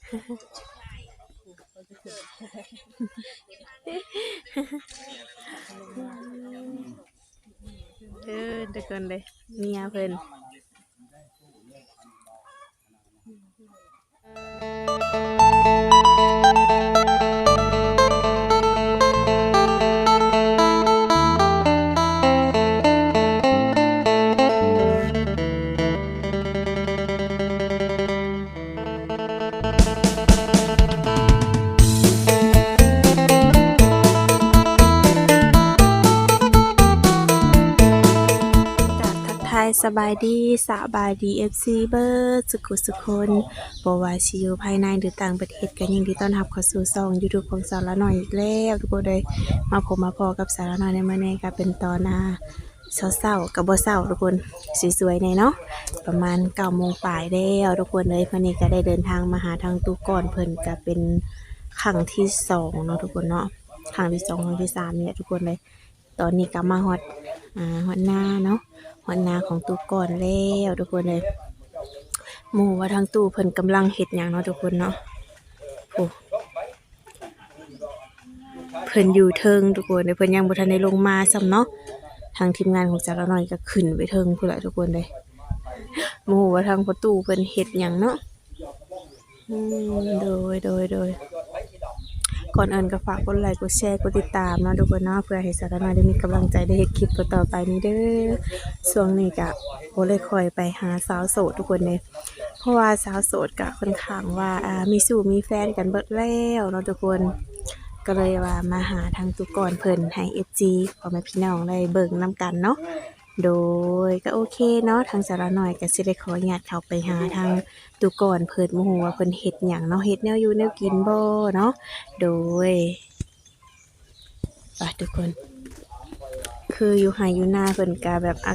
ເອີ ທຸກຄົນເດ້ ເມຍເພິ່ນ ກາບທັກທາຍສະບາຍດີ ສະບາຍດີ ເອັຟຊີ ເບິດສຸຂູສຸຄົນ ບໍ່ວ່າຊິຢູ່ພາຍໃນ ຫຼື ຕ່າງປະເທດ ກໍຍິນດີຕ້ອນຮັບເຂົ້າສູ່ຊ່ອງຢູທູບຂອງສາວລາວນ້ອຍອີກແລ້ວທຸກຄົນເອີຍ. ມາພົບມາພໍ້ກັບສາວລາວນ້ອຍໃນມື້ນີ້ ກໍເປັນຕອນ ອ່າ ເຊົ້າໆ ກໍບໍ່ເຊົ້າທຸກຄົນ ສວຍໆ ແດ່ເນາະ ປະມານເກົ້າໂມງປາຍແລ້ວທຸກຄົນເອີຍ. ມື້ນີ້ກໍໄດ້ເດີນທາງມາຫາທາງຕູ້ກ່ອນເພິ່ນ ກໍເປັນຄັ້ງທີສອງເນາະທຸກຄົນເນາະ ຄັ້ງທີສອງ ຄັ້ງທີສາມນີ້ແຫຼະທຸກຄົນເອີຍ. ຕອນນີ້ກໍມາຮອດ ອ່າ ຮອດນາເນາະ ຮອດນາຂອງຕູ້ກ່ອນແລ້ວທຸກຄົນເອີຍ. ບໍ່ຮູ້ວ່າທາງຕູ້ເພິ່ນກຳລັງເຮັດຫຍັງເນາະທຸກຄົນເນາະ. ໂອ້ ເພິ່ນຢູ່ເທິງທຸກຄົນເອີຍ ເພິ່ນຍັງບໍ່ທັນໄດ້ລົງມາຊ້ຳເນາະ. ທາງທີມງານຂອງສາວລາວນ້ອຍກໍຂຶ້ນໄປເທິງພຸ້ນລະທຸກຄົນເອີຍ. ບໍ່ຮູ້ວ່າທາງພໍ່ຕູ້ເພິ່ນເຮັດຫຍັງເນາະ. ອືມ ໂດຍ ໂດຍ ໂດຍ ກ່ອນອື່ນກໍຝາກກົດໄລ ກົດແຊ ກົດຕິດຕາມເນາະທຸກຄົນເນາະ ເພື່ອໃຫ້ສາວລາວນ້ອຍໄດ້ມີກຳລັງໃຈໄດ້ເຮັດຄລິບຕໍ່ໆ ໄປນີ້ເດີ. ຊ່ວງນີ້ກະບໍ່ໄດ້ຄ່ອຍໄປຫາສາວໂສດທຸກຄົນເດ້ ເພາະວ່າສາວໂສດກະຂ້ອນຂ້າງວ່າ ອ່າ ມີຊູ້ມີແຟນກັນເບິດແລ້ວເນາະທຸກຄົນ ກໍເລີຍວ່າມາຫາທາງຕູ້ກ່ອນເພິ່ນ ໃຫ້ ເອັຟຊີ ພໍ່ແມ່ພີ່ນ້ອງໄດ້ເບິ່ງນຳກັນເນາະ. ໂດຍ ກໍໂອເຄເນາະ ທາງສາວລາວນ້ອຍກໍຊິໄດ້ຂໍອະນຸຍາດເຂົ້າໄປຫາທາງຕູ້ກ່ອນເພິ່ນ ບໍ່ຮູ້ວ່າເພິ່ນເຮັດຫຍັງເນາະ ເຮັດແນວຢູ່ແນວກິນບໍ່ເນາະ. ໂດຍ ໄປທຸກຄົນ ຄືຢູ່ໄຮ່ຢູ່ນາເພິ່ນກະແບບ ອາ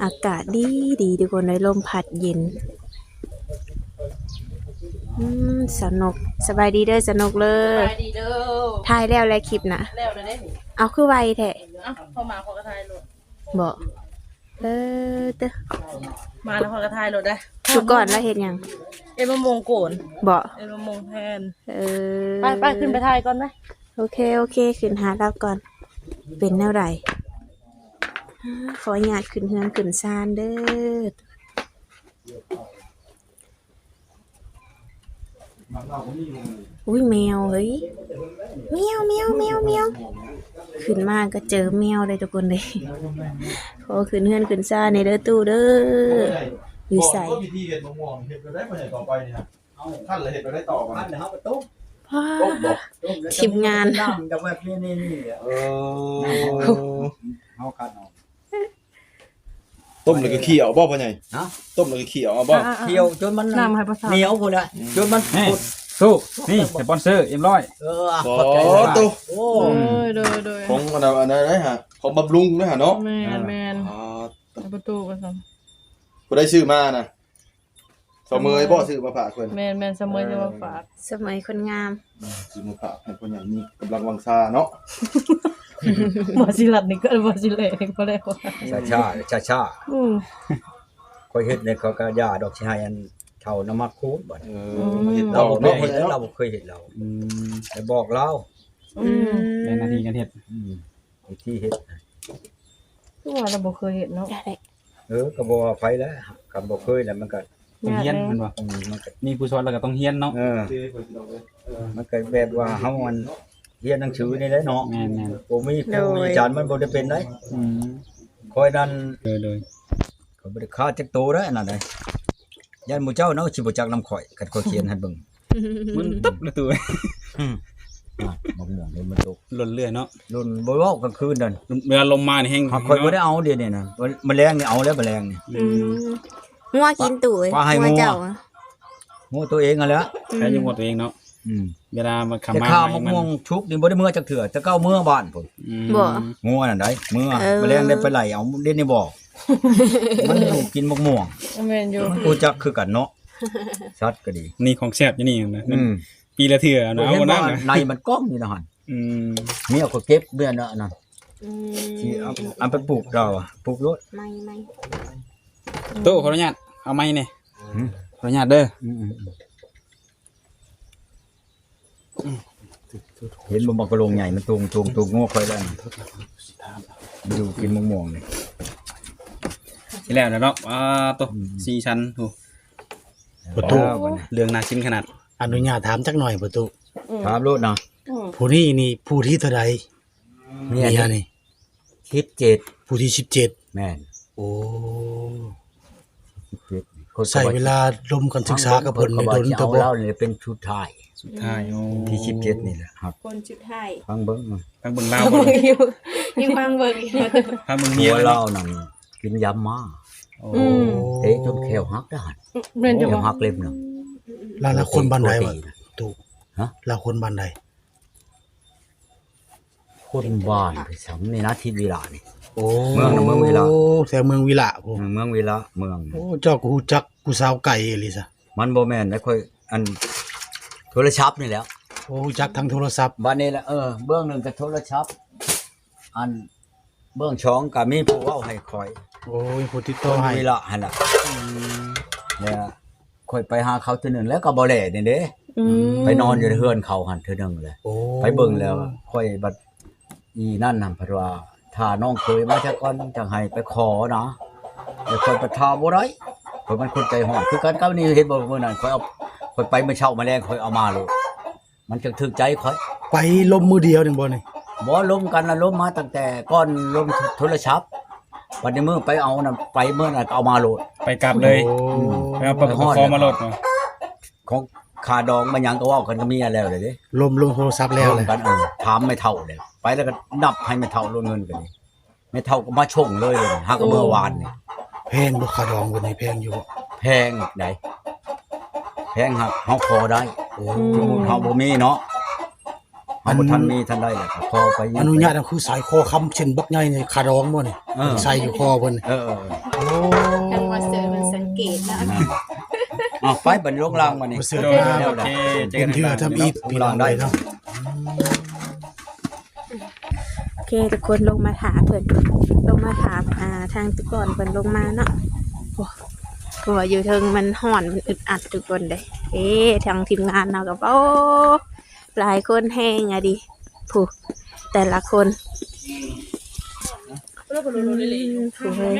ອາກາດດີໆ ທຸກຄົນເອີຍ ລົມພັດເຢັນ. ອືມ ສາວນົກ ສະບາຍດີເດີ ສາວນົກເລີ. ສະບາຍດີເດີ. ຖ່າຍແລ້ວແຫຼະຄລິບນະ. ແລ້ວແລ້ວເດ້. ເອົາ ຄືໄວແທ້. ເອົ້າ ເຂົ້າມາເຂົາກໍຖ່າຍໂລດ. ບໍ່ ເອີ ເຕີ ມາແລ້ວເຂົາກໍຖ່າຍໂລດໄດ໋. ສຸກອນລະເຮັດຫຍັງ? ເຮັດມະມ່ວງໂກນ. ບໍ່ ເຮັດມະມ່ວງແຜ່ນ. ເອີ ໄປໆ ຂຶ້ນໄປຖ່າຍກ່ອນໄດ໋. ໂອເຄ ໂອເຄ ຂຶ້ນຫາລາວກ່ອນ. ເປັນແນວໃດ? ຂໍອະນຸຍາດຂຶ້ນເຮືອນຂຶ້ນຊານເດີ. ອຸ້ຍ ແມວເຮີ້ຍ ແມວ ແມວ ແມວ ແມວ ຂຶ້ນມາກໍເຈີແມວເລີຍທຸກຄົນເລີຍ. ຂໍຂຶ້ນເຮືອນຂຶ້ນຊານແດ່ເດີຕູ້ເດີ. ຢູ່ໃສ? ວິທີເຮັດມະມ່ວງ ເຮັດແບບໃດ ພໍ່ໃຫຍ່ ຕໍ່ໄປນີ້? ຄັ້ນແລ້ວເຮັດແບບໃດຕໍ່? ຄັ້ນແລ້ວເຮົາກໍຕົ້ມ. ຕົ້ມບໍ່? ທີມງານ ນ້ຳຈາກແບບນີ້ ນີ້ ນີ້. ເອີ ເຮົາຄັ້ນເອົາ. ຕົ້ມແລ້ວກໍຂ້ຽວເອົາບໍ່ ພໍ່ໃຫຍ່? ຮະ? ຕົ້ມແລ້ວກໍຂ້ຽວເອົາບໍ່? ອ່າໆໆ ຂ້ຽວຈົນມັນ ນ້ຳໃຫ້ປະສານ ໜຽວພຸ້ນແຫຼະ ຈົນມັນ ນີ້ ຕູ້ ນີ້ສະປອນເຊີ ເອັມຮ້ອຍ. ເອີ ຂອບໃຈຫຼາຍ. ໂອ້ ໂດຍໆໆ ຂອງອັນນັ້ນ ອັນນັ້ນເດ້ຫະ ຂອງບຳລຸງເດ້ຫະເນາະ. ແມ່ນໆ ອ່າ ປະຕູວ່າຊັ້ນ ຜູ້ໃດຊື້ມານະ? ສາວເໝີຍບໍ່ຊື້ມາຝາກເພິ່ນ? ແມ່ນໆ ສາວເໝີຍ ເອີ ຊື້ມາຝາກ. ສາວເໝີຍຄົນງາມ ອືມ ຊື້ມາຝາກໃຫ້ພໍ່ໃຫຍ່ມີກຳລັງວັງຊາເນາະ. ບໍ່ຊິລັດນີ້ກໍບໍ່ຊິແລນີ້ກໍແລ້ວ. ຊ້າໆ ຊ້າໆ. ອືມ ຂ້ອຍເຮັດນີ້ຂ້ອຍກໍຢ່າດອກ ຊິໃຫ້ອັນເຖົ້ານຳມາຂູດບັດ. ເອີ ອືມ ເຮັດ ລາວບໍ່ເຄີຍເຮັດ ລາວບໍ່ເຄີຍເຮັດລາວ. ອືມ ແຕ່ບອກລາວ. ອືມ ອືມ ແບ່ງໜ້າທີ່ກັນເຮັດ. ອືມ ວິທີເຮັດ ຄືວ່າລາວບໍ່ເຄີຍເຮັດເນາະ. ເອີ ກໍບໍ່ວ່າໃຜແຫຼະ ຄັນບໍ່ເຄີຍແລ້ວມັນກໍ ຕ້ອງຮຽນແມ່ນບໍ່? ອືມ ມັນກໍມີຜູ້ສອນແລ້ວກໍຕ້ອງຮຽນເນາະ. ເອີ ມັນກໍແບບວ່າເຮົາອັນຮຽນໜັງສືນີ້ແຫຼະເນາະ. ແມ່ນໆ ບໍ່ມີຄູ ໂດຍ ມີອາຈານມັນບໍ່ໄດ້ເປັນໄດ໋. ອືມ ຂ້ອຍນັ້ນ ໂດຍໆ ຂ້ອຍບໍ່ໄດ້ຂາດຈັກໂຕໄດ໋ ອັນນັ້ນໄດ໋. ຢ້ານໝູ່ເຈົ້າເນາະ ຊິບໍ່ຈັກນຳຂ້ອຍ ຄັນຂ້ອຍຂຽນໃຫ້ເບິ່ງ. ມັນຕຶບເລີຍຕູ້. ອືມ ອ່ະ ບັກມ່ວງນີ້ມັນຕົກ ຫຼົ່ນເລື້ອຍເນາະ ຫຼົ່ນ. ບໍ່ເວົ້າກາງຄືນນັ້ນ ເວລາລົມມານີ້ແຮງ. ຫາກຂ້ອຍບໍ່ໄດ້ເອົາດຽວນີ້ນະ ມື້ແລງນີ້ເອົາແລ້ວ ມື້ແລງນີ້. ອືມ ງົວກິນຕູ້ເອີຍ ງົວເຈົ້າ ງົວຕົວເອງຫັ້ນແຫຼະ. ອືມ ໃຫ້ງົວຕົວເອງເນາະ. ອືມ ເວລາມັນເຂົ້າມາ ແຕ່ຂ້າມະມ່ວງຊຸກນີ້ບໍ່ໄດ້ເມືອຈັກເທື່ອ ແຕ່ເກົ່າເມືອບ້ານພຸ້ນ. ອືມ ບໍ່ ງົວນັ້ນໄດ໋ ເມືອ. ເອີ ມື້ແລງໄດ້ໄປໄລ່ເອົາເດ້ນີ້ບໍ່? ມັນຮູ້ກິນມະມ່ວງ. ແມ່ນຢູ່ ມັນຮູ້ຈັກຄືກັນເນາະ ສັດກໍດີ. ນີ້ຂອງແຊບຢູ່ນີ້ນະ. ອືມ ປີລະເທື່ອນະ ເອົາບໍ່ນັ້ນນະ ໃນມັນກ້ອງຢູ່ນະຫັ້ນ. ອືມ ເມຍຂ້ອຍເກັບເດືອນນະ ອັນນັ້ນ. ອືມ ຊິເອົາ ເອົາໄປປູກດອກ ປູກໂລດ. ໄມ້ ໄມ້ ໂຕ ຂໍອະນຸຍາດ ເອົາໄມ້ແດ່. ຫື ຂໍອະນຸຍາດເດີ. ອືມໆໆ. ເຫັນບໍ່ ໝາກກະໂຫຼງໃຫຍ່ ມັນຕົງໆໆງົວຂ້ອຍແລ້ວ ມັນຢູ່ກິນໝາກມ່ວງນີ້ ຊິແລ້ວແລ້ວເນາະ. ອ້າໂຕ ອືມ ສີສັນ ໂອ້ ປະຕູ ເລື່ອງໜ້າກິນຂະໜາດ. ອະນຸຍາດຖາມຈັກໜ່ອຍປະຕູ. ອືມ ຖາມໂລດນະ. ອືມ ຜູ້ນີ້ນີ້ຜູ້ທີເທົ່າໃດ? ເມຍນີ້ ເມຍນີ້ ສິບເຈັດ ຜູ້ທີສິບເຈັດ. ແມ່ນ. ໂອ້ ສິບເຈັດ ໃຊ້ເວລາລົມກັນສຶກສາກັບເພິ່ນນີ້ດົນເຕີບບໍ່? ລາວນີ້ເປັນສຸດທ້າຍ ສຸດທ້າຍ. ໂອ້ ທີສິບເຈັດນີ້ແຫຼະ ຮັກ ຄົນສຸດທ້າຍ. ຟັງເບິ່ງ ຟັງເບິ່ງລາວບໍ່? ຍັງຟັງເບິ່ງຢູ່ ຟັງເບິ່ງເມຍລາວນັ້ນກິນຢາມາ. ໂອ້ ອືມ ເຕະຈົນແຂ້ວຫັກດານ. ແມ່ນຢູ່ ແຂ້ວຫັກເລັບໜຶ່ງ. ລາວ ລາວຄົນບ້ານໃດວະ? ຕູ້ ຮະ? ລາວຄົນບ້ານໃດ? ຄົນບ້ານໄປສຳນີ້ນະ ທິດວິລະນີ້. ໂອ້ ເມືອງນະ ເມືອງວິລະ ແຖວເມືອງວິລະພຸ້ນ. ເມືອງ ເມືອງວິລະ ເມືອງ. ໂອ້ ເຈົ້າກໍຮູ້ຈັກຜູ້ສາວໄກອີ່ຫຼີຊະ. ມັນບໍ່ແມ່ນໄດ໋ ຂ້ອຍ ອັນ ໂທລະສັບນີ້ແຫຼະ. ໂອ້ ຮູ້ຈັກທາງໂທລະສັບ. ບາດນີ້ລະ ເອີ ເບື້ອງໜຶ່ງກໍໂທລະສັບ ອັນ ເບື້ອງສອງກໍມີຜູ້ເວົ້າໃຫ້ຂ້ອຍ. ໂອ້ຍ ຜູ້ຕິດຕໍ່ໃຫ້ ເພິ່ນນີ້ລະຫັ້ນລະ. ອືມ ແລ້ວຂ້ອຍໄປຫາເຂົາເທື່ອໜຶ່ງແລ້ວກໍບໍ່ແລນີ້ເດ້. ອືມ ໄປນອນຢູ່ເຮືອນເຂົາຫັ້ນເທື່ອໜຶ່ງແຫຼະ. ໂອ້ ໄປເບິ່ງແລ້ວຂ້ອຍບັດ ອີນັ້ນນະ ເພິ່ນວ່າຖ້ານ້ອງເຂີຍມາຊະກ່ອນຈັ່ງໃຫ້ໄປຂໍນະ. ແຕ່ຂ້ອຍໄປຖ້າບໍ່ໄດ້ ຂ້ອຍມັນຄົນໃຈຮ້ອນຄືກັນກັບນີ້. ເຫັນບໍ່ມື້ນັ້ນ ຂ້ອຍເອົາ ຂ້ອຍໄປມື້ເຊົ້າມາແລງ ຂ້ອຍເອົາມາໂລດ. ມັນຈັ່ງຖືກໃຈຂ້ອຍ. ໄປລົມມື້ດຽວນີ້ບໍ່ນີ້? ບໍ່ ລົມກັນລະ ລົມມາຕັ້ງແຕ່ກ່ອນລົມໂທລະສັບ. ບັດນີ້ມື້ໄປເອົານຳ ໄປມື້ນັ້ນກໍເອົາມາໂລດ ໄປກັບເລີຍ. ໂອ້ ອືມ ໄປເອົາປະ ຂໍມາໂລດເນາະ. ຂອງຄ່າດອງມາຫຍັງກໍເວົ້າກັນກັບເມຍແລ້ວເດ້. ລົມລົງໂທລະສັບແລ້ວ ລົມກັນ ເອີ ຖາມແມ່ເຖົ້າແລ້ວ. ໄປແລ້ວກໍນັບໃຫ້ແມ່ເຖົ້າໂລດ ເງິນກໍດີ. ແມ່ເຖົ້າກໍມາສົ່ງເລີຍ ຫາກໍເມື່ອວານນີ້. ແພງບໍ່ຄ່າດອງເພິ່ນໃຫ້ແພງຢູ່ບໍ່? ແພງໃດ໋ ແພງຫາກເຮົາພໍໄດ້. ໂອ້ ສົມມຸດເຮົາບໍ່ມີເນາະ ເຮົາບໍ່ທັນມີທັນໄດ້ແລ້ວກໍຂໍໄປ. ອະນຸຍາດນຳ ຄືສາຍຄໍຄຳເຊັ່ນບັກໃຫຍ່ນີ້ ຄ່າດອງບໍ່ນີ້? ເອີ ໃສ່ຢູ່ຄໍເພິ່ນ. ເອີໆ ໂອ້ ທາງວ່າເຊີນມັນສັງເກດນະ. ເອົາໄປບັດນີ້ ລົງລ່າງບັດນີ້. ໂອເຄ ເປັນເທື່ອທຳອິດ ພີ່ນ້ອງເອີຍເນາະ. ໂອເຄ ທຸກຄົນ ລົງມາຖ້າເພິ່ນ ລົງມາຖ້າ ອ່າ ທາງຕຸກອນເພິ່ນລົງມາເນາະ. ໂອ້ ເພາະວ່າຢູ່ເທິງມັນຮ້ອນ ມັນອຶດອັດທຸກຄົນເດ້. ເອີ ທາງທີມງານເຮົາກໍ ໂອ້ ຫຼາຍຄົນແຮງອະດີ ຜູ້ ແຕ່ລະຄົນ. ອືມ ຜູ້ເອີຍ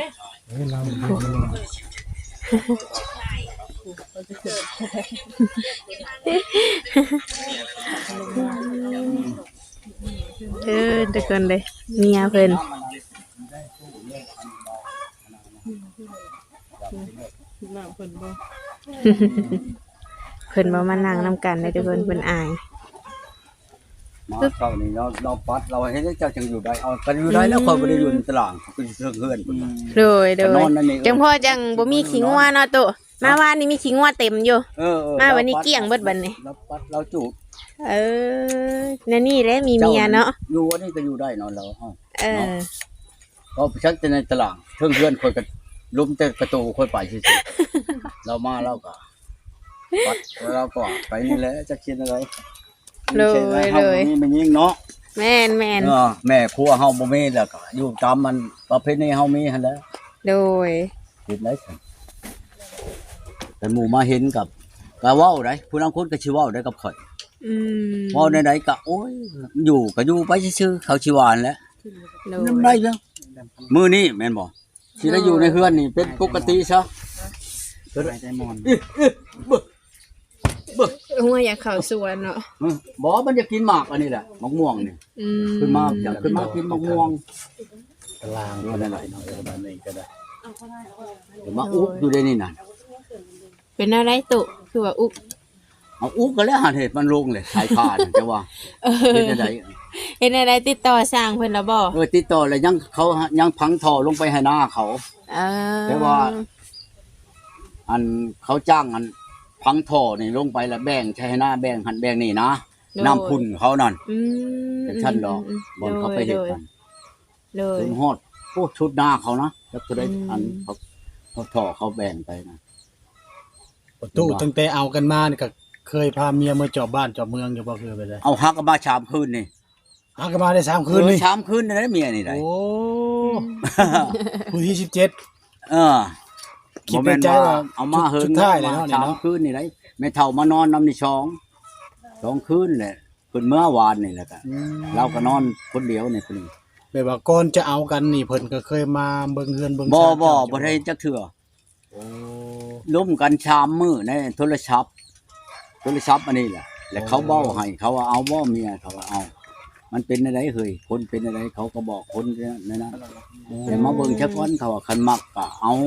ເອີ ທຸກຄົນເດ້ ເມຍເພິ່ນ. ເພິ່ນບໍ່ມານັ່ງນຳກັນເດ້ທຸກຄົນ ເພິ່ນອາຍ. ມາເຊົ້ານີ້ລາວ ລາວປັດ ລາວເຮັດໃຫ້ເຈົ້າຈັ່ງຢູ່ໄດ້. ເອົາ ກໍຢູ່ໄດ້ແລ້ວ ອືມ ຂ້ອຍບໍ່ໄດ້ຢູ່ໃນຕາລາງ ຂ້ອຍຢູ່ເທິງເຮືອນພຸ້ນ. ໂດຍໆ ກໍນອນນັ້ນນີ້ ຈັ່ງພໍຈັ່ງບໍ່ມີຂີ້ງົວເນາະໂຕ. ມາວານນີ້ມີຂີ້ງົວເຕັມຢູ່. ເອີໆ ມາວັນນີ້ກ້ຽງເບິດບັດນີ້ ລາວປັດ ລາວຈູດ. ເອີ ແນວນີ້ແຫຼະມີເມຍເນາະ. ຢູ່ອັນນີ້ກໍຢູ່ໄດ້ເນາະລາວ. ເອີ ເນາະ ກໍໄປຊັກແຕ່ໃນຕະຫຼາງ ເທິງເຮືອນຂ້ອຍກໍລົມແຕ່ປະຕູຂ້ອຍໄປຊື່ໆ. ລາວມາລາວກໍປັດ ແລ້ວລາວກໍໄປນີ້ແຫຼະ ຈັກຊິເຮັດແນວໃດ. ໂດຍໆ ເຮົາບໍ່ມີແມ່ຍິງເນາະ. ແມ່ນໆ ເອີ ແມ່ຄົວເຮົາບໍ່ມີ ແລ້ວກໍຢູ່ຕາມອັນປະເພນີເຮົາມີຫັ້ນແຫຼະ. ໂດຍ ເຮັດໄດ້ຊັ້ນ ແຕ່ໝູ່ມາເຫັນກັບ ກໍເວົ້າໄດ໋ ຜູ້ລາງຄົນກໍຊິເວົ້າໄດ້ກັບຂ້ອຍ. ອືມ ເວົ້າແນວໃດກໍ ໂອ້ຍ ຢູ່ກໍຢູ່ໄປຊື່ໆ ເຂົາຊິວ່າຫັ້ນແຫຼະ. ໂດຍ ນຳໄດ້ເດີ ມື້ນີ້ແມ່ນບໍ່? ຊິໄດ້ຢູ່ໃນເຮືອນນີ້ເປັນປົກກະຕິຊະ. ເອີ ເອີ ເບິ່ງ ເບິ່ງ ງົວຢາກເຂົ້າສວນເນາະ. ເອີ ບໍ່ ມັນຢາກກິນໝາກອັນນີ້ແຫຼະ ໝາກມ່ວງນີ້. ອືມ ຂຶ້ນມາ ຢາກຂຶ້ນມາກິນໝາກມ່ວງ. ຕາລາງ ເອີ ນັ້ນແຫຼະ ເອີ ບັດນີ້ກໍໄດ້ ມາອຸບຢູ່ໃນນີ້ນະ. ເປັນແນວໃດໂຕ ຄືວ່າອຸບ? ເອົາອຸກກໍແລ້ວ ຫັ້ນເຮັດມັນລົງເລີຍ ສາຍພານ ແຕ່ວ່າ ເອີ ເຮັດແນວໃດ ເຮັດແນວໃດ ຕິດຕໍ່ຊ່າງເພິ່ນແລ້ວບໍ່? ເອີ ຕິດຕໍ່ແລ້ວ ຍັງ ເຂົາຍັງຝັງທໍ່ລົງໄປໃຫ້ນາເຂົາ. ເອີ ແຕ່ວ່າ ອັນ ເຂົາຈ້າງ ອັນ ຝັງທໍ່ນີ້ລົງໄປ ແລ້ວແບ່ງໃສ່ໃຫ້ນາ ແບ່ງຫັ້ນແບ່ງນີ້ນະ. ໂດຍ ນ້ຳພຸ້ນເຂົານັ້ນ. ອືມ ຈັ່ງຊັ້ນດອກ ອືມໆໆ ບ່ອນເຂົາໄປເຮັດ ໂດຍໆ ຫັ້ນ. ໂດຍ ຈົນຮອດ ໂອ້ ຊຸດນາເຂົານະ ຈັກເທົ່າໃດ. ອືມ ອັນເຂົາ ເຂົາທໍ່ເຂົາແບ່ງໄປນະ. ປະຕູ ຕັ້ງແຕ່ເອົາກັນມານີ້ ກໍເຄີຍພາເມຍເມືອຈອບບ້ານຈອບເມືອງຢູ່ບໍ່? ເຄີຍໄປໄດ້ ເອົາ ຫາກໍມາສາມຄືນນີ້. ຫາກໍມາໄດ້ສາມຄືນນີ້? ເອີ ສາມຄືນນີ້ແຫຼະເມຍນີ້ໄດ໋. ໂອ້ ມື້ທີສິບເຈັດ. ເອີ ຄິດໃນໃຈວ່າ ບໍ່ແມ່ນວ່າເອົາມາເຫິງ ສຸດທ້າຍແລ້ວເນາະ ມາສາມຄືນນີ້ໄດ໋. ແມ່ເຖົ້າມານອນນຳນີ້ສອງ ສອງຄືນແຫຼະ. ເພິ່ນເມືອວານນີ້ແຫຼະກະ ອືມ ລາວກໍນອນຄົນດຽວໃນຜູ້ນີ້. ແບບວ່າກ່ອນຈະເອົາກັນນີ້ ເພິ່ນກໍເຄີຍມາເບິ່ງເຮືອນເບິ່ງຊານເຈົ້າ ບໍ່ ບໍ່ ບໍ່ໄດ້ຈັກເທື່ອ. ໂອ້ ລົມກັນສາມມື້ໃນໂທລະສັບ ໂທລະສັບອັນນີ້ແຫຼະ ແລ້ວເຂົາເວົ້າໃຫ້ ເຂົາວ່າເອົາບໍ່ເມຍ ເຂົາວ່າເອົາ. ມັນເປັນແນວໃດເຮີ້ຍ ຄົນເປັນແນວໃດ ເຂົາກໍບອກຄົນແນວນັ້ນ. ໂອ້ ແຕ່ມາເບິ່ງຊະກ່ອນ ເຂົາວ່າຄັນມັກກໍເອົາ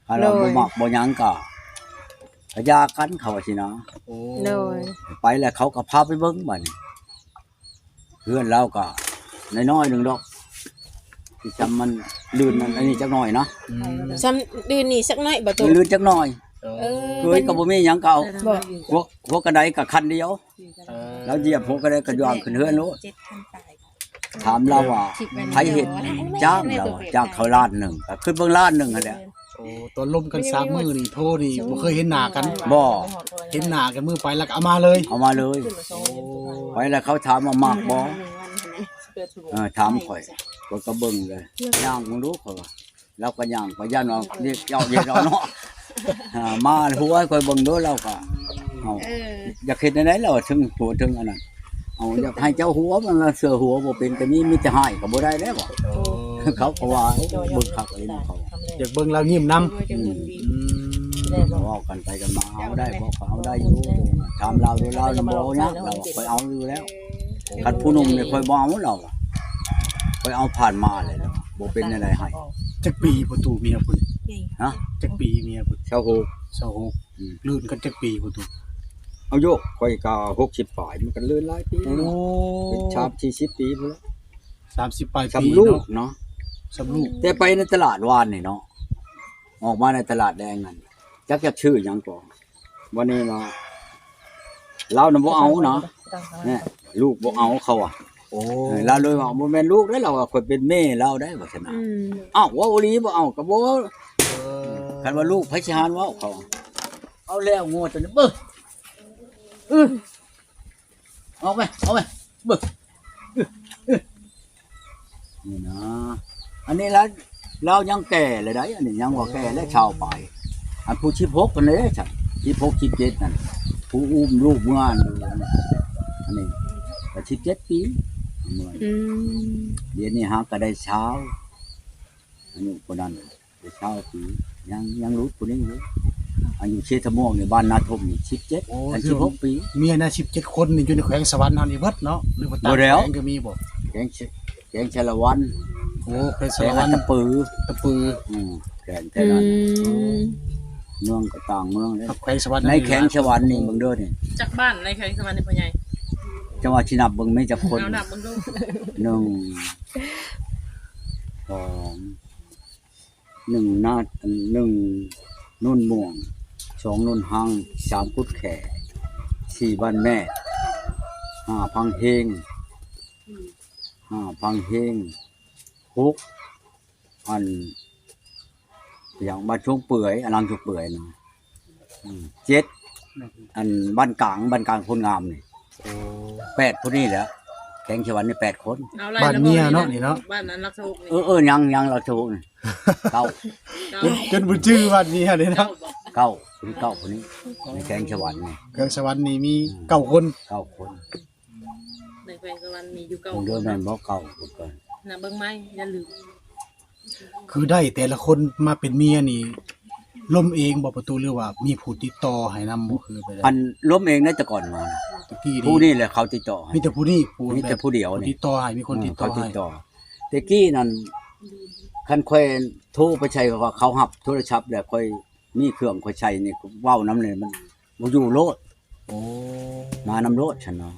ຄັນວ່າ ໂດຍ ບໍ່ມັກບໍ່ຫຍັງກໍ ກະຢ່າກັນ ເຂົາວ່າຊີ້ນະ. ໂອ້ ໂດຍ ໄປແລ້ວເຂົາກໍພາໄປເບິ່ງບາດນີ້ ເຮືອນລາວກໍນ້ອຍໆໜຶ່ງດອກ ທີ່ຊ່ຳມັນລື່ນອັນນີ້ຈັກໜ້ອຍນະ. ອືມ ຊ່ຳລື່ນນີ້ຈັກໜ້ອຍບໍ່? ຕູ້ ລື່ນຈັກໜ້ອຍ. ເອີ ເຄີຍກໍບໍ່ມີຫຍັງ ກໍເອົາ ບໍ່ ຫົວ ຫົວກະໄດກໍຄັນດຽວ. ເອີ ລາວຢຽບຫົວກະໄດກໍຍ່າງຂຶ້ນເຮືອນໂລດ. ຖາມລາວວ່າ ໃຜເຮັດ? ຈ້າງ ລາວວ່າ ຈ້າງເຂົາລ້ານໜຶ່ງ ກໍຂຶ້ນເບິ່ງລ້ານໜຶ່ງຫັ້ນແຫຼະ. ໂອ້ ຕອນລົມກັນສາມມື້ນີ້ ໂທນີ້ບໍ່ເຄີຍເຫັນໜ້າກັນ? ບໍ່ ເຫັນໜ້າກັນມື້ໄປແລ້ວກໍເອົາມາເລີຍ? ເອົາມາເລີຍ. ໂອ້ ໄປແລ້ວເຂົາຖາມວ່າມັກບໍ່? ເອີ ຖາມຂ້ອຍ ຂ້ອຍກໍເບິ່ງເລີຍ ຍ່າງເບິ່ງດູ ຂ້ອຍວ່າ. ລາວກໍຍ່າງໄປ ຢ້ານວ່າເດັກເຈົ້າເຮັດເອົາເນາະ ອ່າ ມາຫົວໃຫ້ຂ້ອຍເບິ່ງເດີ ລາວກໍ ເອົາ ເອີ ຢາກເຮັດແນວໃດ ລາວວ່າ ເທິງຫົວເທິງອັນນັ້ນ ເອົາ ຢາກໃຫ້ເຈົ້າຫົວ ມັນລະເຊື່ອຫົວບໍ່ເປັນ ກໍມີ ມີແຕ່ຮ້າຍກໍບໍ່ໄດ້ແລ້ວ. ໂອ້ ເຂົາກໍວ່າ ໂອ້ ເບິ່ງຄັກເລີຍນະ ເຂົາ ຢາກເບິ່ງລາວຍິ້ມນຳ. ອືມ ອືມ ເວົ້າກັນໄປກັນມາ ເອົາໄດ້ບໍ່? ເຂົາເອົາໄດ້ຢູ່. ຖາມລາວດູ ລາວນະບໍ່ຍາກ ລາວວ່າ ຂ້ອຍເອົາຢູ່ແລ້ວ. ຄັນຜູ້ໜຸ່ມນີ້ຂ້ອຍບໍ່ເອົາ ລາວວ່າ ຂ້ອຍເອົາຜ່ານມາແລ້ວ ບໍ່ເປັນແນວໃດໃຫ້. ຈັກປີພໍ່ຕູ້ເມຍພຸ້ນ? ຮະ? ຈັກປີເມຍພຸ້ນ? ຊາວຫົກ. ຊາວຫົກ. ອືມ ລື່ນກັນຈັກປີພໍ່ຕູ້? ອາຍຸຂ້ອຍກໍຫົກສິບປາຍ ມັນກໍລື່ນຫຼາຍປີ. ໂອ້ ເປັນສາມສີ່ສິບປີພຸ້ນລະ ສາມສິບປາຍປີ. ສ່ຳລູກເນາະ ສ່ຳລູກ. ແຕ່ໄປໃນຕະຫຼາດວານນີ້ເນາະ ອອກມາໃນຕະຫຼາດແດງນັ້ນ ຈັກ ຈັກຊື່ຫຍັງກໍ ວັນນີ້ວ່າ ລາວນະບໍ່ເອົານະ ແນ່ ລູກບໍ່ເອົາ ເຂົາວ່າ. ໂອ້ ເອີ ລາວເລີຍວ່າ ບໍ່ແມ່ນລູກເດ້ ລາວວ່າ ຂ້ອຍເປັນແມ່ລາວໄດ໋ ວ່າຊັ້ນນະ. ອືມ ອ້າວ ເວົ້າອີ່ຫຼີບໍ່ເອົາກໍບໍ່ເອົາ. ເອີ ຄັນວ່າລູກໃຜຊິຫານເວົ້າ ເຂົາ ເອົາແລ້ວງົວຕົວນີ້ ເບິ່ງ ອື ອອກໄປ ອອກໄປ ເບິ່ງ ອື ອື ນີ້ນະ ອັນນີ້ລະ ລາວຍັງແກ່ເລີຍໄດ໋ ອັນນີ້ຍັງວ່າແກ່ແລ້ວ ຊາວປາຍ. ອັນຜູ້ສິບຫົກຫັ້ນເດ້ຊັ້ນ ສິບຫົກ ສິບເຈັດນັ້ນ ຜູ້ອຸ້ມລູກເມືອຢູ່ ອັນນີ້ກໍສິບເຈັດປີ ອືມ ດຽວນີ້ຫາກໍໄດ້ຊາວ ອາຍຸຜູ້ນັ້ນ ໄດ້ຊາວປີ ຍັງ ຍັງຫຼຸດຜູ້ນີ້ຢູ່ ອາຍຸເຊຕະມ່ວງນີ້ ບ້ານນາທົມນີ້ ສິບເຈັດ ໂອ້ ອັນສິບຫົກປີ. ເມຍນະ ສິບເຈັດຄົນນີ້ຢູ່ໃນແຂວງສະຫວັນເຮົານີ້ເບິດເນາະ ຫຼືວ່າຕ່າງແຂວງກໍມີບໍ່? ແຂວງ ແຂວງສາລະວັນ. ໂອ້ ແຂວງສາລະວັນ ແຂວງອັດຕະປື ຕະປື. ອືມ ແຂວງແຖວນັ້ນ ອືມ ເມືອງກໍຕ່າງເມືອງເດ້ ແຂວງສະຫວັນ ໃນແຂວງສະຫວັນນີ້ ເບິ່ງເດີນີ້ ຈັກບ້ານໃນແຂວງສະຫວັນນີ້ພໍ່ໃຫຍ່? ເຈົ້າວ່າຊິນັບເບິ່ງມີຈັກຄົນ? ເອົານັບເບິ່ງດູ ໜຶ່ງ ສອງ ໜຶ່ງນາ ໜຶ່ງໂນນມ່ວງ ສອງໂນນຮັງ ສາມກຸດແຂ ສີ່ບ້ານແມດ ຫ້າພັງເຮງ ຫ້າພັງເຮງ ຫົກ ອັນ ຫຍັງ ບ້ານຊົງເປືອຍ ອັນຫຼັງຊົງເປືອຍນະ ອືມ ເຈັດ ອັນບ້ານກາງ ບ້ານກາງໂພນງາມນີ້. ໂອ້ ແປດຜູ້ນີ້ແຫຼະ ແຂວງສະຫວັນນີ້ແປດຄົນ. ເອົາໄລ່ ບ້ານເມຍເນາະ ລະບໍ່ ນີ້ເນາະ ບ້ານອັນຫຼັກຊະຫົກນີ້. ເອີ ເອີ ຍັງ ຍັງຫຼັກຊະຫົກນີ້ ເກົ້າ ເກົ້າ ຈົນ ຈົນບໍ່ຈື່ບ້ານເມຍເດ້ເນາະ. ເກົ້າ ເກົ້າ ຜູ້ນີ້ ໃນແຂວງສະຫວັນນີ້ ແຂວງສະຫວັນນີ້ມີ ອືມ ເກົ້າຄົນ ເກົ້າຄົນ. ໃນແຂວງສະຫວັນມີຢູ່ເກົ້າຄົນ ເດີແມ່ນບໍ່? ເກົ້າຄົນ ນະເບິ່ງໃໝ່ ຢ່າລືມ. ຄືໄດ້ແຕ່ລະຄົນມາເປັນເມຍນີ້ ລົມເອງບໍ່ປະຕູ ຫຼືວ່າມີຜູ້ຕິດຕໍ່ໃຫ້ນຳບໍ່? ຄືໄປໄດ້ ອັນ ລົມເອງໃນແຕ່ກ່ອນມາ ຕະກີ້ນີ້ ຜູ້ນີ້ແຫຼະເຂົາຕິດຕໍ່ໃຫ້ ມີແຕ່ຜູ້ນີ້ ຜູ້ ມີແຕ່ຜູ້ດຽວນີ້ ຕິດຕໍ່ໃຫ້ ມີຄົນ ເອີ ຕິດຕໍ່ໃຫ້ ເຂົາຕິດຕໍ່. ແຕ່ກີ້ນັ້ນ ຄັນຂ້ອຍໂທໄປໃສ່ ເຂົາ ເຂົາຮັບໂທລະສັບແລ້ວ ຂ້ອຍມີເຄື່ອງຂ້ອຍໃສ່ນີ້ ເວົ້ານຳນີ້ມັນ ບໍ່ຢູ່ໂລດ. ໂອ້ ມານຳໂລດຊັ້ນເນາະ.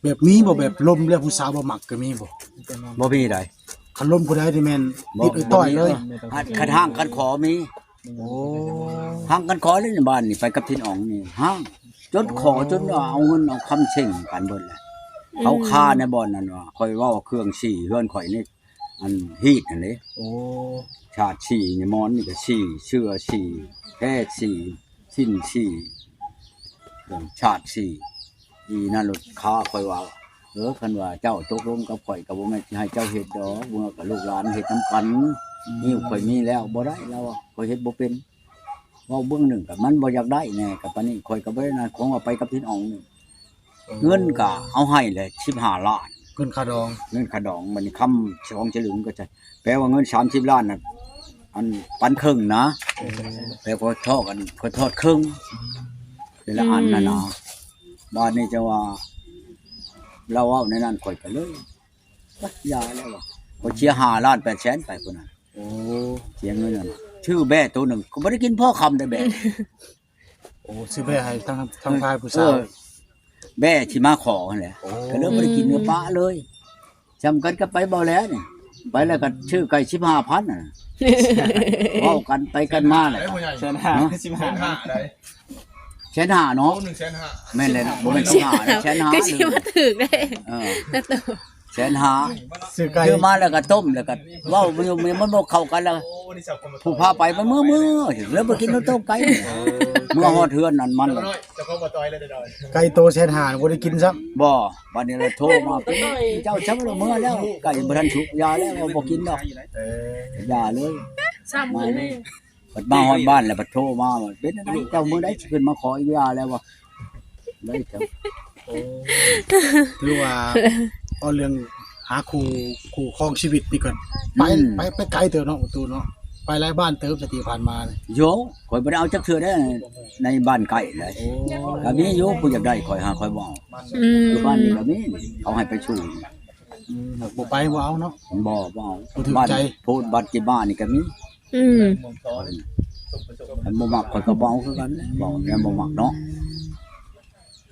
ແບບມີບໍ່ ແບບລົມແລ້ວຜູ້ສາວບໍ່ມັກກໍມີບໍ່? ບໍ່ມີໃດ. ຄັນລົມຜູ້ໃດນີ້ແມ່ນ ບໍ່ ຕິດໄປຕ່ອຍເລີຍ ບໍ່ມີ. ຄັນຮ້າງຄັນຂໍມີ. ໂອ້ ຮ້າງຄັນຂໍເລີຍ ໃນບ້ານນີ້ໄປກັບທິນອອງນີ້ ຮ້າງຈົນຂໍ ໂອ້ ຈົນວ່າເອົາເງິນເອົາຄຳເສັງກັນເບິດແຫຼະ. ອືມ ເຂົາຄາໃນບ່ອນນັ້ນວ່າ ຂ້ອຍເວົ້າເຄື່ອງສີເຮືອນຂ້ອຍນີ້ ອັນຮີດຫັ້ນເດ້. ໂອ້ ຊາດສີນີ້ ໝອນນີ້ກໍສີ ເສື້ອສີ ແພດສີ ສິ້ນສີ ເຄື່ອງຊາດສີ. ອີນັ້ນໂລດຄາຂ້ອຍວ່າ ເອີ ຄັນວ່າເຈົ້າຕົກລົງກັບຂ້ອຍ ກໍບໍ່ແມ່ນຊິໃຫ້ເຈົ້າເຮັດດອກ ເມື່ອກັບລູກຫຼານເຮັດນຳກັນ. ອືມ ນິ້ວຂ້ອຍມີແລ້ວ ບໍ່ໄດ້ ລາວວ່າ ຂ້ອຍເຮັດບໍ່ເປັນ. ເວົ້າເບື້ອງໜຶ່ງກໍມັນບໍ່ຢາກໄດ້ແດ່ ກໍປານນີ້ ຂ້ອຍກໍບໍ່ໄດ້ນະ ຂອງວ່າໄປກັບທິດອອງນີ້ ເງິນກໍເອົາໃຫ້ແຫຼະສິບຫ້າລ້ານ ເງິນຄ່າດອງ ເງິນຄ່າດອງ. ບັດນີ້ຄຳສອງສະຫຼຶງກໍຈະ ແປວ່າເງິນສາມສິບລ້ານນະ ອັນປັນເຄິ່ງນະ ແປຂ້ອຍທອດອັນ ຂ້ອຍທອດເຄິ່ງ ແຕ່ລະອັນນັ້ນນະ. ບາດນີ້ຈັ່ງວ່າລາວເວົ້າແນວນັ້ນ ຂ້ອຍກໍເລີຍ ປະ ຢ່າແລ້ວວ່າ ຂ້ອຍເສຍຫ້າລ້ານແປດແສນໄປພຸ້ນນະ. ໂອ້ ເສຍເງິນນັ້ນ ຊື້ແບ້ໂຕໜຶ່ງ ກໍບໍ່ໄດ້ກິນພໍຄຳໄດ້ແບ້. ໂອ້ ຊື້ແບ້ໃຫ້ທາງ ທາງຝ່າຍຜູ້ສາວ ເອີ ແບ້ທີ່ມາຂໍຫັ້ນແຫຼະ. ໂອ້ ກໍເລີຍບໍ່ໄດ້ກິນ ອືມ ເນື້ອປະເລີຍ. ຊ່ຳກັນກັບໄປບໍ່ແລ້ວນີ້ ໄປແລ້ວກໍຊື້ໄກ່ສິບຫ້າພັນນະ ເວົ້າກັນໄປກັນມາແຫຼະ. ແສນຫ້າ ເນາະ ສິບຫ້າ ແສນຫ້າໃດ ແສນຫ້າເນາະ ໂຕໜຶ່ງແສນຫ້າ ແມ່ນແຫຼະ ບໍ່ແມ່ນສິບຫ້າ ແສນຫ້າ ຄືຊິມາຖືກໄດ້ ເອີ ນະໂຕ ແສນຫ້າ ຊື້ໄກ່ ຊື້ມາແລ້ວກໍຕົ້ມ ແລ້ວກໍເວົ້າ ມັນ ມັນບໍ່ເຂົ້າກັນແລ້ວ ຜູ້ພາໄປມັນເມືອໆ ແລ້ວບໍ່ກິນນ້ຳຕົ້ມໄກ່ ເອີ ເມືອຮອດເຮືອນນັ້ນມັນ ເຈົ້າຂອງບໍ່ຕ່ອຍແລ້ວເດີ ໄກ່ໂຕແສນຫ້າບໍ່ໄດ້ກິນຊ້ຳ ບໍ່. ບັດນີ້ລະໂທມາ ເປັນເຈົ້າຊ້ຳລະເມືອແລ້ວ ໄກ່ບໍ່ທັນສຸກ ຢ່າແລ້ວ ບໍ່ກິນດອກ ເອີ ຢ່າເລີຍ ຊ້ຳມື້ນີ້ ບັດມາຮອດບ້ານແລ້ວ ບັດໂທມາວ່າ ເປັນຈັ່ງໃດເຈົ້າ ມື້ໃດຊິຂຶ້ນມາຂໍອີກ ຢ່າແລ້ວວ່າ ໄດ້ເຈົ້າ. ໂອ້ ຖືວ່າເອົາເລື່ອງຫາຄູ່ ຄູ່ຄອງຊີວິດນີ້ກໍໄປ ອືມ ໄປ ໄປໄກເຕີບເນາະ ປະຕູເນາະ ໄປຫຼາຍບ້ານເຕີບ ສະຕິຜ່ານມານີ້. ໂຢ ຂ້ອຍບໍ່ໄດ້ເອົາຈັກເທື່ອເດ້ ໃນບ້ານໃກ້ເດ້. ໂອ້ ກໍມີຢູ່ຜູ້ຢາກໄດ້ຂ້ອຍ ຫາຂ້ອຍບໍ່ເອົາ ອືມ ຢູ່ບ້ານນີ້ກໍມີ ເຂົາໃຫ້ໄປສູ່ ອືມ ບໍ່ໄປ ບໍ່ເອົາເນາະ ບໍ່ ບໍ່ເອົາ ບໍ່ຖືກໃຈ ບ້ານໂພດ ບ້ານກິມານີ້ກໍມີ ອືມ ຄັນບໍ່ມັກຂ້ອຍກໍບໍ່ເອົາຄືກັນ ບອກແນວບໍ່ມັກເນາະ.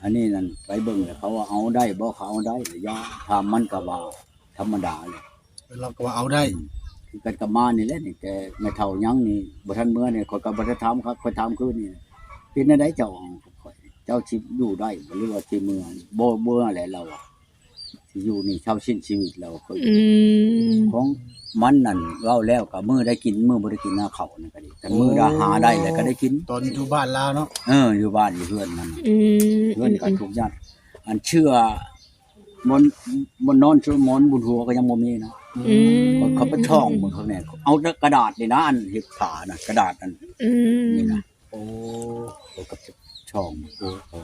ອັນນີ້ນັ້ນໄປເບິ່ງແລ້ວ ເຂົາວ່າເອົາໄດ້ບໍ່ ເຂົາເອົາໄດ້ລະຢ່າ ຖາມມັນກໍວ່າທຳມະດາແຫຼະ ລາວກໍວ່າເອົາໄດ້ ອືມ ຄືກັນກັບມານີ້ແຫຼະນີ້ ແຕ່ແມ່ເຖົ້າຍັງນີ້ບໍ່ທັນເມືອນີ້ ຂ້ອຍກໍບໍ່ໄດ້ຖາມຄັກ ຂ້ອຍຖາມຄືນນີ້ ເປັນແນວໃດເຈົ້າເອົາກັບຂ້ອຍ ເຈົ້າຊິຢູ່ໄດ້ບໍ່ ຫຼືວ່າຊິເມືອ ບໍ່ ເມືອແຫຼະລາວວ່າ ຊິຢູ່ນີ້ເທົ່າສິ້ນຊີວິດແລ້ວ ອືມ ຂອງມັນນັ້ນເວົ້າແລ້ວກໍມື້ໄດ້ກິນ ມື້ບໍ່ໄດ້ກິນນະ ເຂົ້ານັ້ນກໍດີ ຄັນມື້ລະຫາໄດ້ແລ້ວກໍໄດ້ກິນ ຕອນຢູ່ບ້ານລາວເນາະ ເອີ ຢູ່ບ້ານຢູ່ເຮືອນນັ້ນ ອືມ ເຮືອນກໍທຸກຍາກ ອັນເຊື້ອ ບ່ອນ ບ່ອນນອນ ໝອນບຸນຫົວກໍຍັງບໍ່ມີນະ ອືມ ເຂົາໄປຊ່ອງເບິ່ງຂ້າງໃນ ເອົາແຕ່ກະດາດນີ້ນະ ອັນເຮັດຜ້ານະ ກະດາດອັນ ອືມ ນີ້ນະ ໂອ້ ເຂົາກໍຊ່ອງ ໂອ້